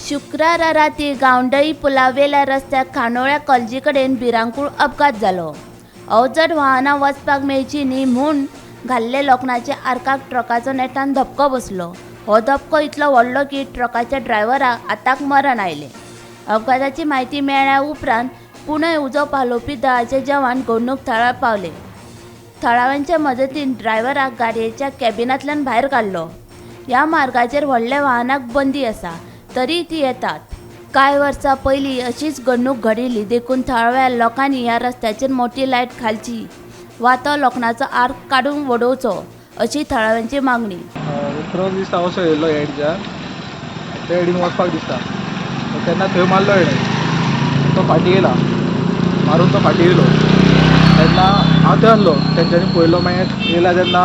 शुक्रारा राती गावंडई पुलावेल्या रस्त्यार खांडोळ्या कॉलेजी कडेन भिरांकूळ अपघात जालो. अवजड वाहनां वचपाक मेळची न्ही म्हूण घाल्ले लोखणाच्या आर्काक ट्रकाचो नेटान धपको बसलो. हो धपको इतलो व्हडलो की ट्रकाच्या ड्रायव्हराक आताक मरण आयलें. अपघाताची म्हायती मेळ्ळ्या उपरांत पुणे उजो पालोवपी दळाचे जवान घडणूक थळार पावले. थळाव्यांच्या मजतीन ड्रायव्हराक गाडयेच्या कॅबिनांतल्यान भायर काडलो. ह्या मार्गाचेर व्हडल्या वाहनांक बंदी आसा, तरीय ती येतात. कांय वर्सां पयलीं अशीच घडणूक घडिल्ली, देखून थळाव्या लोकांनी ह्या रस्त्याचेर मोठी लायट घालची वा तो लोखणाचो आर्क काडून वडोवचो अशी थळाव्यांची मागणी. ट्रक दिसता असो येयल्लो हेडच्यान, त्या हेडीन वचपाक दिसता तेन्ना थंय मारलो हेणें. तो फाटीं येयला, मारून तो फाटीं येयलो तेन्ना हांव थंय आसलो. तेंच्यांनी पळयलो. मागीर येयला तेन्ना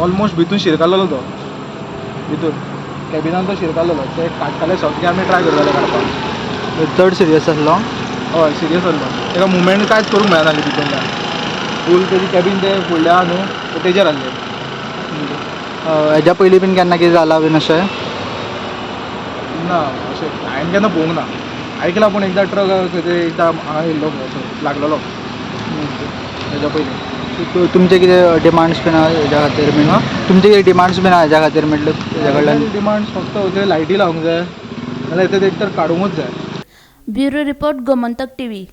ऑलमोस्ट भितून शिरकालेलो तो, भितून कॅबिनान तो शिरकालेलो. ते काडटाले सगळे, आमी ट्राय करताले काडपाक. चड सिरियस आसलो? हय, सिरियस आसलो. ताका मुवमेंट कांयच करूंक मेळनासली भितूनल्यान. फूल तेजी कॅबीन ते फुडल्या आहा न्हू, ते तेजेर आसले. हेज्या पयलीं बीन केन्ना कितें जालां बीन अशें? ना, अशें हांवें केन्ना पळोवंक ना. आयकलां पूण एकदां ट्रक खंय तरी एकदां हांगा येयल्लो खंय असो लागलेलो तेज्या पयलीं. तुमचे कितें डिमांड्स बीन आहा हेज्या खातीर बीन? तुमचे कितें डिमांड्स बीन आहा हेज्या खातीर म्हटल्यार हेज्या कडल्यान? डिमांड्स फक्त ते लायटी लावंक जाय, नाल्यार ते एक तर काडूंकूच जाय. Bureau report, Gomantak TV.